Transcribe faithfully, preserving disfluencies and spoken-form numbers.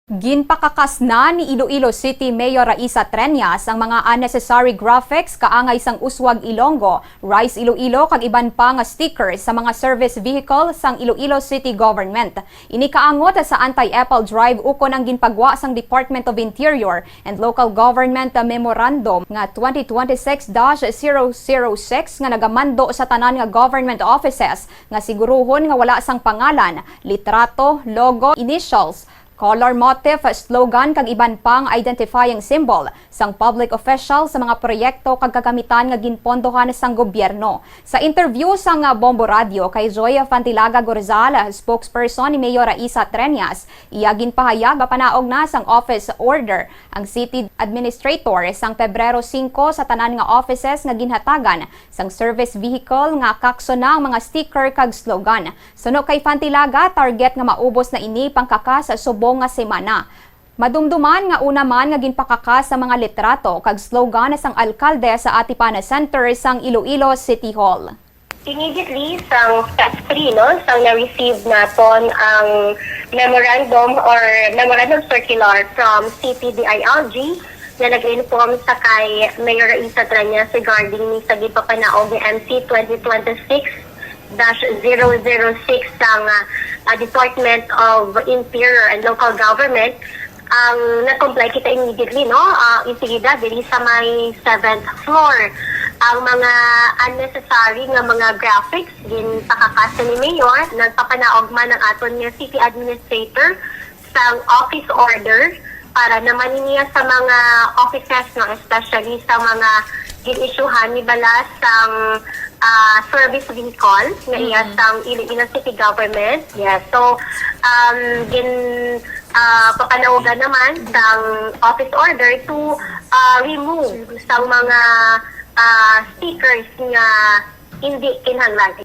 Ginpakakas na ni Iloilo City Mayor Raisa Treñas ang mga unnecessary graphics kaangay sang Uswag Ilonggo, Rise Iloilo kag iban pa nga stickers sa mga service vehicle sang Iloilo City Government. Ini kaangot sa Anti-Epal Drive ukon ang ginpagwa sang Department of Interior and Local Government Memorandum nga twenty twenty-six dash zero zero six nga nagamando sa tanan nga government offices nga siguruhon nga wala sang pangalan, litrato, logo, initials, color motif, slogan kag iban pang identifying symbol sang public official sa mga proyekto kag kagamitan nga ginpondohan sang gobyerno. Sa interview sang Bombo Radio kay Joy Fantilaga Gorzal, spokesperson ni Mayor Raisa Treñas, iya ginpahayag mapanaog na sang office order ang city administrator sang Pebrero singko sa tanan nga offices nga ginhatagan sang service vehicle nga kakso na ang mga sticker kag slogan. Suno kay Fantilaga, target nga maubos na ini pangkakas subong nga semana. Madumduman nga una man nga ginpakakas ang mga litrato kag slogan sang alkalde sa Atipan Center sang Iloilo City Hall. Immediately sang step three, no, sang na-receive naton ang memorandum or memorandum circular from C P D I L G na nag-inform sa kay Mayor Raisa Treñas regarding ni sa gipapanaog ni M C twenty twenty-six dash zero zero six sang, ah, ah, Department of Interior and Local Government. Ang nag-comply kita immediately, no? Ah, insigida, diri sa may seventh floor. Ang mga unnecessary nga mga graphics, ginpakakas ni Mayor, nagpapanaog man ang aton nga city administrator sang office order para naman niya sa mga offices, no, especially sa mga gin-issuehan ni bala sang, ah, service vehicle nga iya Mm. sang Iloilo City Government. Yes. So, um, gin, ah, papanaogan naman sang office order to, ah, remove sang mga, ah, stickers nga hindi kinahanglan.